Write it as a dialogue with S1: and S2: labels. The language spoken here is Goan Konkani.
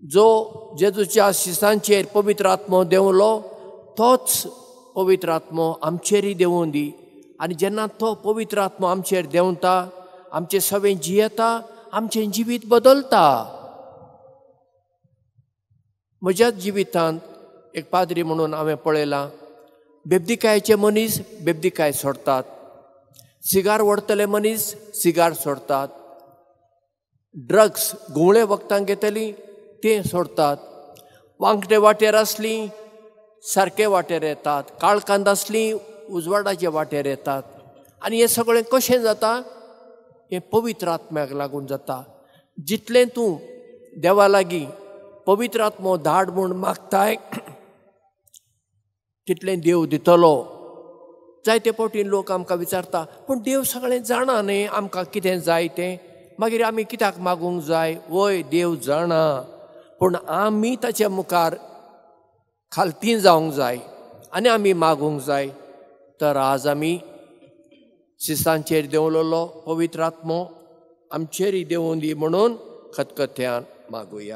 S1: जो जेजूच्या शिसांचेर पवित्र आत्मो देंवलो तोच पवित्र आत्मो आमचेरय देंवूं दी. आनी जेन्ना तो पवित्र आत्मो आमचेर देंवता, आमचें सगळें जियेता, आमचें जिवीत बदलता. म्हज्याच जिवितांत एक पाद्री म्हणून हांवें पळयलां, बेबदीकायेचे मनीस बेबदीकाय सोडटात, सिगार ओडटले मनीस सिगार सोडटात, ड्रग्स घुंवळे वखदां घेतली तें सोडटात, वांकटे वाटेर आसली सारके वाटेर येतात, काळखांत आसली उजवाडाचे वाटेर येतात. आनी हें सगळें कशें जाता? हें पवित्र आत्म्याक लागून जाता. जितलें तूं देवा लागीं पवित्र आत्मो धाड म्हूण मागताय तितलें देव दितलो. जायते फावटी लोक आमकां विचारता, पूण देव सगळें जाणा न्ही आमकां कितें जाय तें, मागीर आमी कित्याक मागूंक जाय? वय, देव जाणा, पूण आमी ताच्या मुखार खालती जावंक जाय आनी आमी मागूंक जाय. तर आज आमी शिसांचेर देंवलेलो पवित्र आत्मो आमचेरय देंवूं दी म्हणून खतखत्यान मागुया.